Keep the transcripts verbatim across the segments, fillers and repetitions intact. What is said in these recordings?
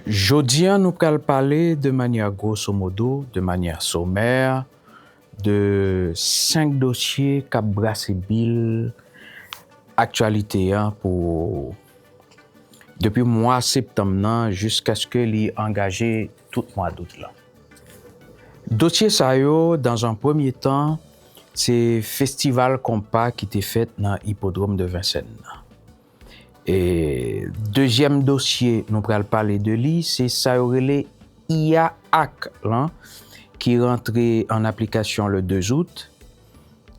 Jodi a, nou pral pale de manyè grosso modo, de manyè somè, de senk dosye k ap brase bil aktyalite a pou, depi mwa septanm nan jiskaske li angaje tout mwa dout lan. Dosye sa yo, dans un premier temps, se festival konpa ki te fèt nan Ipodwòm de Vincennes nan. E dezyèm dosye nou pral pale de li, se sa yo rele I A Act lan, ki rantre an aplikasyon le deux août.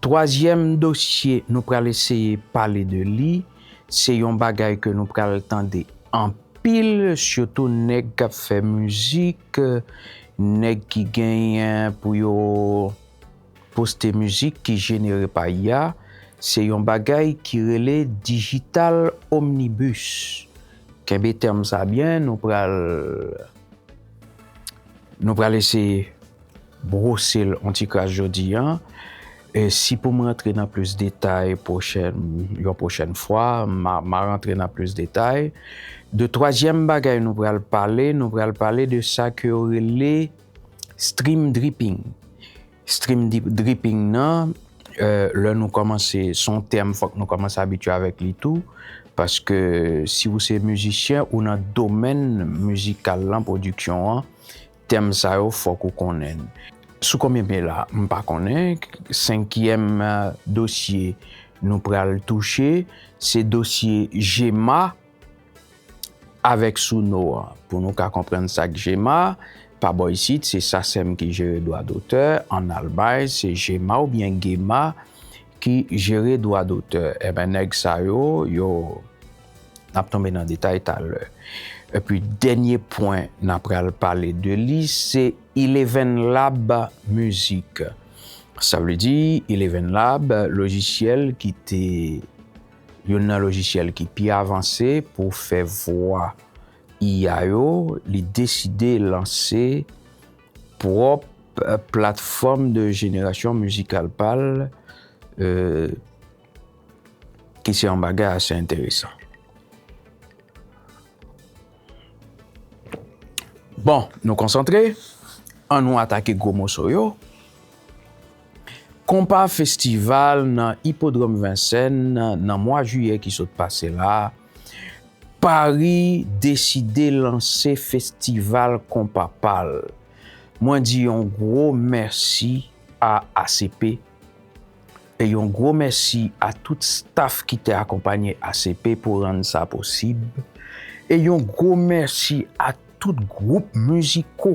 Twazyèm dosye nou pral eseye pale de li, se yon bagay ke nou pral tande anpil, sitou nèg k ap fè mizik, nèg ki genyen pou yo poste mizik ki jenere pa I A, se yon bagay ki rele digital omnibus. Kenbe tèm sa byen, nou pral, nou pral eseye bwose l on ti kras jodi a. E si pou m rantre nan plis detay pwochèn, yon pwochèn fwa, m a, m a rantre nan plis detay. De twazyèm bagay nou pral pale, nou pral pale de sa ke yo rele stream dripping. Stream dri-, dripping nan, eh, lè nou kòmanse, se yon tèm fòk nou kòmanse abitye avèk li tou, paske si ou se mizisyen ou nan domèn mizikal lan, pwodiksyon an, tèm sa yo fòk ou konnen. Sou konbyen m ye la, m pa konnen. Senkyèm, eh, dosye nou pral touche, se dosye Gema avèk Suno an. Pou nou ka konprann sa k Gema, pa bò isit, se SACEM ki jere dwa dotè, ann Almay, se Gema oubyen Gema ki jere dwa dotè. Enben, nèg sa yo, yo, n ap tonbe nan detay talè. Epi, dènye pwen n a pral pale de li, se Eleven Lab Music. Sa vle di, Eleven Lab, lojisyèl ki te, youn nan lojisyèl ki pi avanse pou fè vwa I A yo, li deside lanse pwòp, eh, platfòm de jenerasyon mizikal pa l, eh, ki se yon bagay ase enteresan. Bon, nou konsantre, ann nou atake gwo moso yo. Konpa Festival nan Ipodwòm Vincennes nan mwa jiyè ki sot pase la, Paris deside lanse festival konpa pa l. Mwen di yon gwo mèsi a A C P e yon gwo mèsi a tout staf ki te akonpanye A C P pou rann sa posib. E yon gwo mèsi a tout gwoup miziko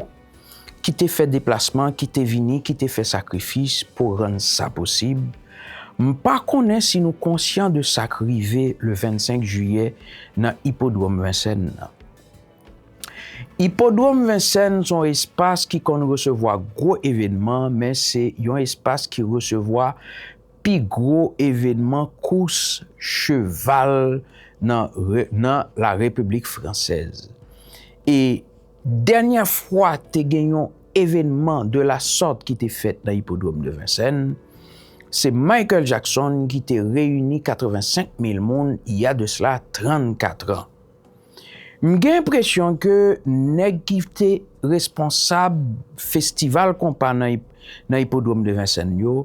ki te fè deplasman, ki te vini, ki te fè sakrifis pou rann sa posib. M pa konnen si nou konsyan de sa k rive le vennsenk jiyè nan Ipodwòm Vincennes nan. Ipodwòm Vincennes se yon espas ki konn resevwa gwo evènman, men se yon espas ki resevwa pi gwo evènman kous cheval nan re-, nan la Repiblik Fransèz. E dènyè fwa te gen yon evènman de la sòt ki te fèt nan Ipodwòm de Vincennes, se Michael Jackson ki te reyini katrevensenk mil moun, il y a de cela trannkat an. M gen enpresyon ke nèg ki te responsab festival konpa nan Ip-, nan Ipodwòm de Vincennes yo,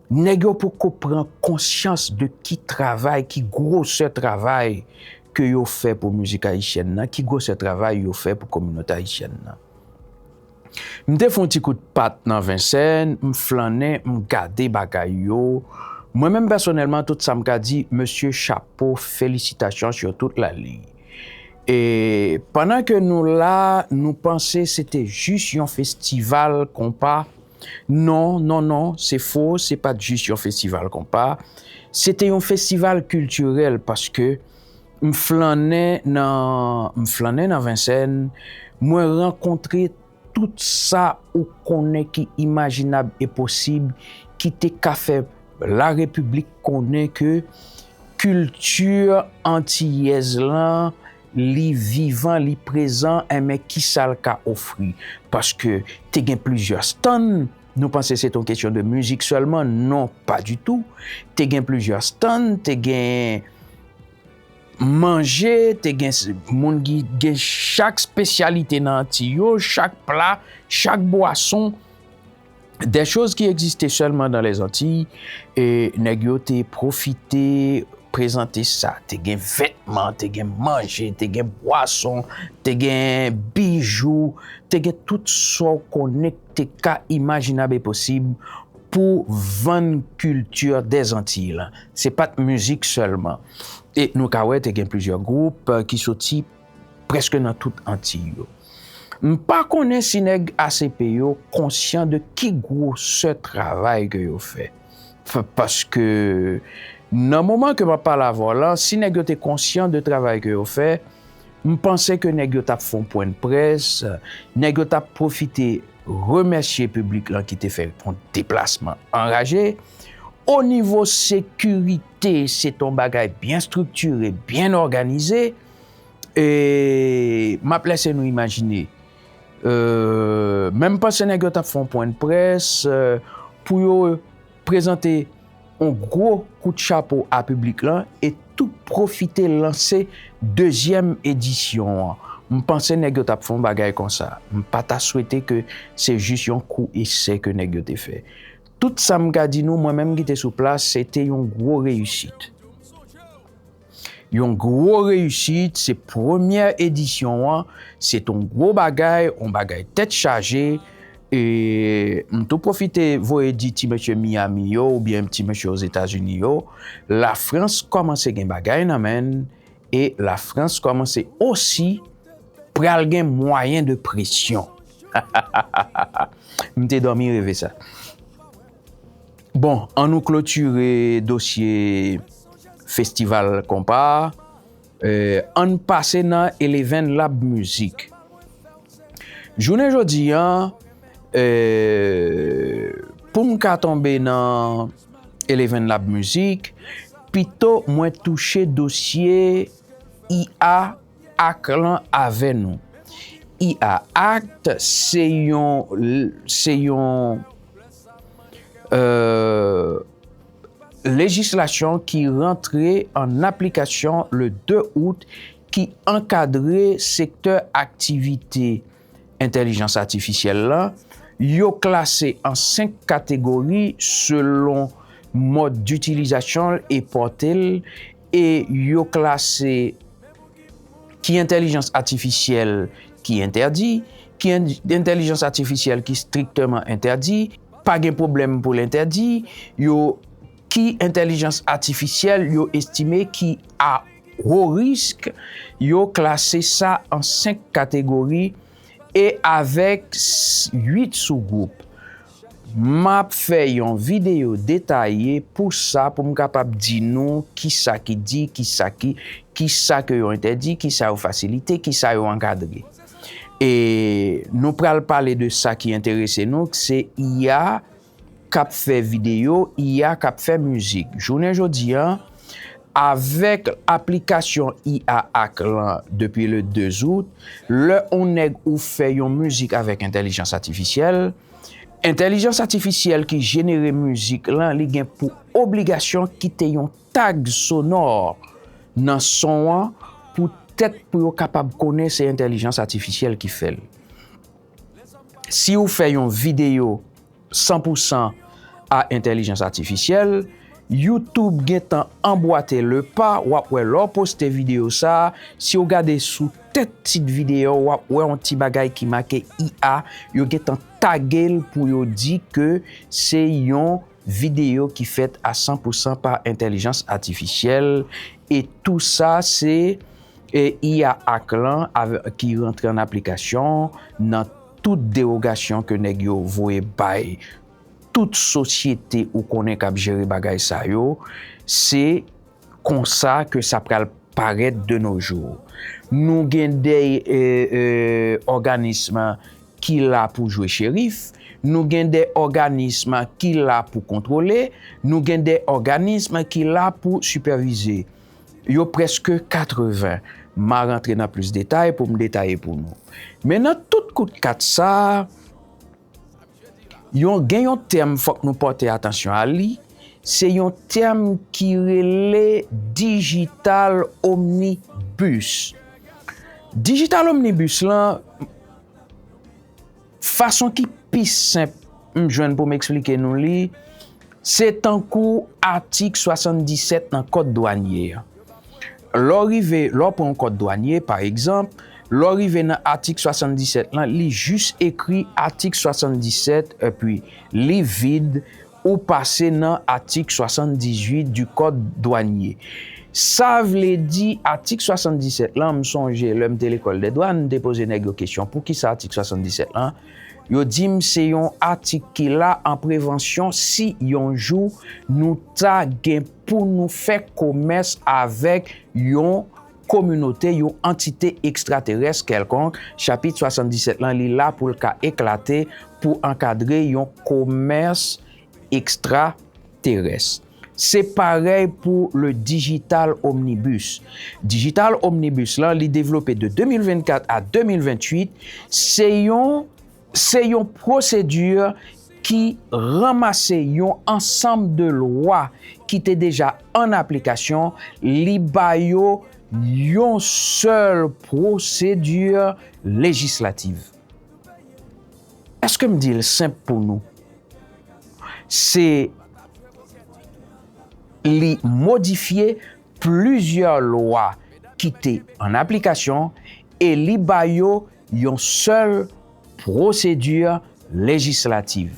nèg yo poko pran konsyans de ki travay, ki gwosè travay ke yo fè pou mizik ayisyèn nan, ki gwosè travay yo fè pou kominote ayisyèn nan. M te fè yon ti kout pat nan Vincennes, m flannen, m gade bagay yo. Mwen menm pèsonèlman, tout sa m ka di, mesye, chapo, felisitasyon sur toute la ligne. E pandan ke nou la, nou panse se te jis yon festival konpa. Non, non, non, se fo, se pa t jis yon festival konpa. Se te yon festival kiltirèl paske m flannen nan, m flannen nan Vincennes, mwen rankontre tout sa ou konnen ki imajinab e posib ki te ka fè la Repiblik konnen ke kilti antiyèz lan, li vivan, li prezan, enben kisa l ka ofri? Paske te gen plizyè stand, nou panse se te yon kesyon de mizik sèlman, non, pa ditou. Te gen plizyè stand, te gen manje, te gen s- moun ki gen chak espesyalite nan Antiy yo, chak pla, chak bwason, des choses qui existaient seulement dans les Antilles, e nèg yo te pwofite prezante sa. Te gen vètman, te gen manje, te gen bwason, te gen bijou, te gen tout sa w konnen k te ka imajinab e posib pou vann kilti dèzantiy lan. Se pa t mizik sèlman. E nou ka wè te gen plizyè gwoup, eh, ki soti prèske nan tout Antiy yo. M pa konnen si nèg A C P yo konsyan de ki gwosè travay ke yo fè. F- Paske nan moman ke m ap pale avè w la, si nèg yo te konsyan de travay ke yo fè, m panse ke nèg yo t ap fè yon pwen de près, nèg yo t ap pwofite remèsye piblik lan ki te fè yon deplasman anraje. O nivo sekirite, se t on bagay byen estrikire, byen òganize. E m ap lèse nou imajine. Euh, men m panse nèg yo t ap fè yon pwen de près, euh, pou yo prezante yon gwo kout chapo a piblik lan e tou pwofite lanse dezyèm edisyon an. M panse nèg yo t ap fè yon bagay konsa. M pa ta swete ke se jis yon kou esè ke nèg yo te fè. Tout sa m ka di nou, mwen menm ki te sou plas, se te yon gwo reyisit. Yon gwo reyisit, se premyè edisyon an, se t on gwo bagay, on bagay tèt chaje. E m tou pwofite voye di ti mesye Miami yo oubyen ti mesye Ozetazini yo, Lafrans kòmanse gen bagay nan men l, e Lafrans kòmanse osi pral gen mwayen de presyon. M te dòmi reve sa. Bon, ann nou klotire dosye festival konpa a. Eh, ann pase nan Eleven Lab Music. Jounen jodi an, eh, pou m ka tonbe nan Eleven Lab Music, pito mwen touche dosye I A Act lan avè nou. I A Act se yon, se yon, euh, lejislasyon ki rantre an aplikasyon le de out ki ankadre sektè aktivite entèlijans atifisyèl lan. Yo klase an senk kategori selon mòd ditilizasyon l e pòte l, e yo klase ki entèlijans atifisyèl ki entèdi, ki en- entèlijans atifisyèl ki estrikteman entèdi, pa gen pwoblèm pou l entèdi, yo ki entèlijans atifisyèl yo estime ki a wo risk, yo klase sa an senk kategori e avèk s- uit sougwoup. M ap fè yon videyo detaye pou sa, pou m kapab di nou kisa ki di, kisa ki, kisa ke yo entèdi, kisa yo fasilite, kisa yo ankadre. E nou pral pale de sa ki enterese nou, se I A k ap fè videyo, I A k ap fè mizik. Jounen jodi an, avèk aplikasyon I A Act lan depi le de out, lè on nèg ou fè yon mizik avèk entèlijans atifisyèl, entèlijans atifisyèl ki jenere mizik lan, li gen pou obligasyon kite yon tag sonò nan son an, poutèt pou yo kapab konnen se entèlijans atifisyèl ki fè l. Si w fè yon videyo san pou san a entèlijans atifisyèl, YouTube gentan anbwate le pa, w ap wè lè w poste videyo sa a, si w gade sou tèt tit videyo, w ap wè yon ti bagay ki make I A, yo gentan tage l pou yo di ke se yon videyo ki fèt a san pou san pa entèlijans atifisyèl, e tou sa se, e, I A Act lan avè- ki rantre an aplikasyon nan tout dewogasyon ke nèg yo voye bay tout sosyete ou konnen k ap jere bagay sa yo, se konsa ke sa pral parèt de nos jours. Nou gen de, e, e, òganism ki la pou jwe cherif, nou gen de òganism ki la pou kontwole, nou gen de òganism ki la pou sipèvize. Yo prèske katreven. M a rantre nan plis detay pou m detaye pou nou. Men nan tout kout kat sa a, yon, gen yon tèm fòk nou pòte atansyon a li, se yon tèm ki rele digital omnibus. Digital omnibus lan, fason ki pi senp m jwenn pou m eksplike nou li, se tankou atik swasanndisèt nan kòd dwanye a. Lè w rive, lè w pran yon kòd dwanye, pa egzanp, lè w rive nan atik swasanndisèt lan, li jis ekri atik swasanndisèt, epi li vid, ou pase nan atik swasanndizuit du code douanier. Sa vle di, atik swasanndisèt lan, m sonje lè m te lekòl dè dwàn, m te poze nèg yo kesyon, poukisa atik swasanndisèt lan? Yo di m se yon atik ki la an prevansyon si yon jou nou ta gen pou nou fè komès avèk yon kominote, yon antite ekstraterès kèlkonk. Chapit swasanndisèt lan, li la pou l ka eklate, pou ankadre yon komès ekstraterès. Se parèy pou le digital omnibus. Digital omnibus lan, li devlope de de mil vennkat a de mil venntuit. Se yon, se yon pwosedi ki ranmase yon ansanm de lwa ki te deja an aplikasyon, li ba yo yon sèl pwosedi lejislatif. Èske m di l senp pou nou? Se li modifye plizyè lwa ki te an aplikasyon e li ba yo yon sèl pwosedi lejislatif.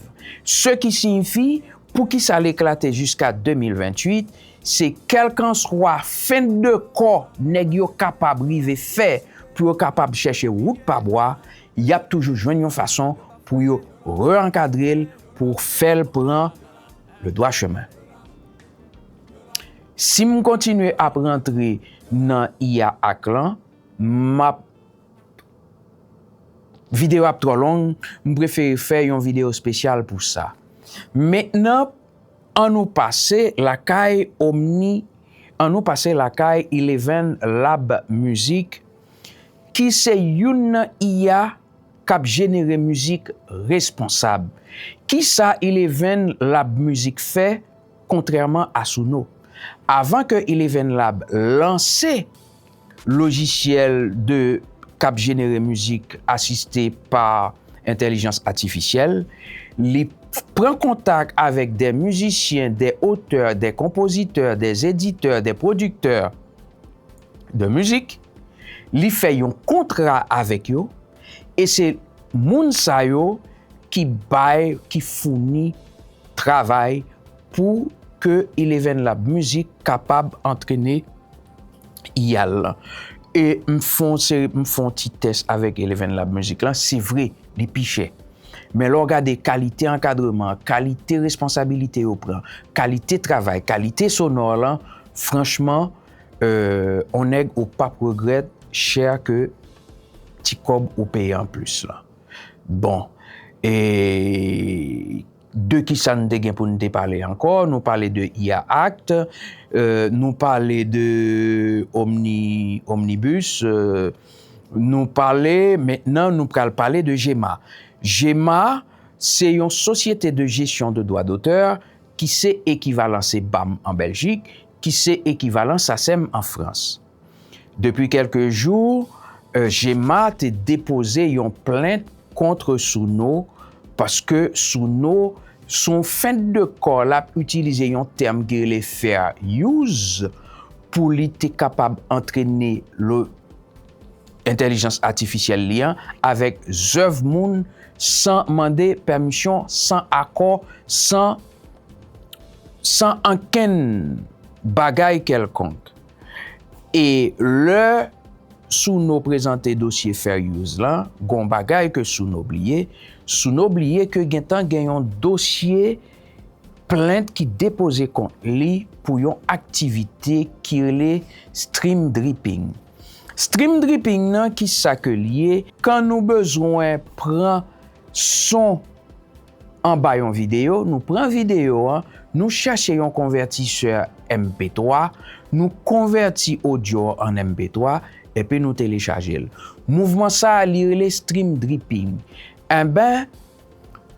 Se ki siyifi, poukisa l eklate jiska de mil venntuit, se kèlkanswa fendekò nèg yo kapab rive fè pou yo kapab chèche wout pa bwa, y ap toujou jwenn yon fason pou yo reankadre l, pou fè l pran le droit chemin. Si m kontinye ap rantre nan I A Act lan, m ap, videyo ap twò long, m prefere fè yon videyo espesyal pou sa. Mentnan, ann nou pase lakay Omni, ann nou pase lakay Eleven Lab Music, ki se youn nan I A k ap jenere mizik responsab. Kisa Eleven Lab Music fè kontrèman a Suno? Avan ke Eleven Lab lanse lojisyèl de k ap jenere mizik asiste pa entèlijans atifisyèl, li pran kontak avèk de mizisyen, de otè, de konpozitè, de editè, de pwodiktè de mizik, li fè yon kontra avèk yo, e se moun sa yo ki bay, ki founi travay pou ke Eleven Lab Music kapab antrene I A l lan. E m fè yon seri, m fè yon ti tès avèk Eleven Lab Music lan, se vre, li pi chè. Men lè w gade kalite ankadreman, kalite responsabilite yo pran, kalite travay, kalite sonò lan, franchman, euh, on nèg ou p ap regrèt chè ke ti kòb ou peye anplis lan. Bon, e de kisa n te gen pou n te pale ankò? Nou pale de I A Act, euh, nou pale de Omni-, Omnibus, euh, nou pale, mentnan nou pral pale de GEMA. GEMA, se yon sosyete de jesyon de dwa dotè ki se ekivalan CBAM an Bèljik, ki se ekivalan SACEM an Frans. Depi kèlke jou, euh, GEMA te depoze yon plent kont Suno, paske Suno, se yon fendekò, l ap itilize yon tèm ki rele fair use pou li te kapab antrene lo entèlijans atifisyèl li an avèk zèv moun san mande pèmisyon, san akò, san, san ankenn bagay kèlkonk. E lè Suno prezante dosye fair use lan, gon bagay ke Suno bliye, Suno bliye ke gentan gen yon dosye plent ki depoze kont li pou yon aktivite ki rele stream dripping. Stream dripping nan, kisa ke l ye? Kan nou bezwen pran son anba yon videyo, nou pran videyo an, nou chèche yon konvètisè M P twa, nou konvèti odyo an M P twa, epi nou telechaje l. Mouvman sa a, li rele stream dripping. Enben,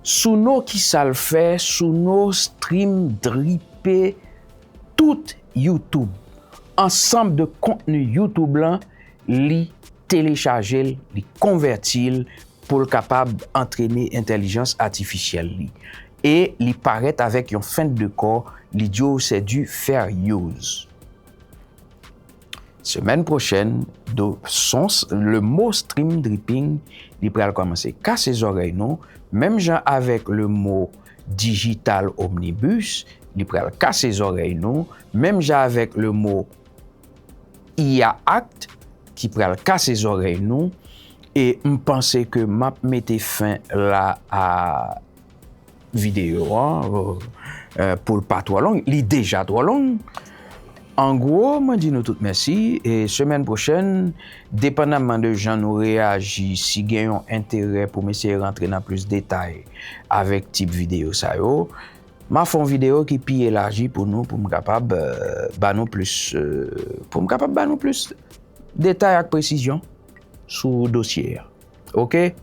Suno, kisa l fè? Suno stream drip okipe tout YouTube. Ansanm de kontni YouTube lan, li telechaje l, li konvèti l pou l kapab antrene entèlijans atifisyèl li. E li parèt avèk yon fent de kò, li di w se du fair use. Semèn pwochèn, do, son, le mo stream dripping, li pral kòmanse kase zòrèy nou, menm jan avèk le mo digital omnibus, li pral kase zòrèy nou, menm jan avèk le mo I A Act, ki pral kase zòrèy nou, e m panse ke m ap mete fen la a videyo an, euh, euh, pou l pa twò long. Li deja twò long. An gwo, mwen di nou tout mèsi, e semèn pwochèn, depandamman de jan nou reyaji, si gen yon enterè pou m eseye rantre nan plis detay avèk tip videyo sa yo, m a fè yon videyo ki pi elaji pou nou, pou m kapab, euh, ba nou plis, euh, pou m kapab ba nou plis detay ak presizyon sou dosye a. Oke?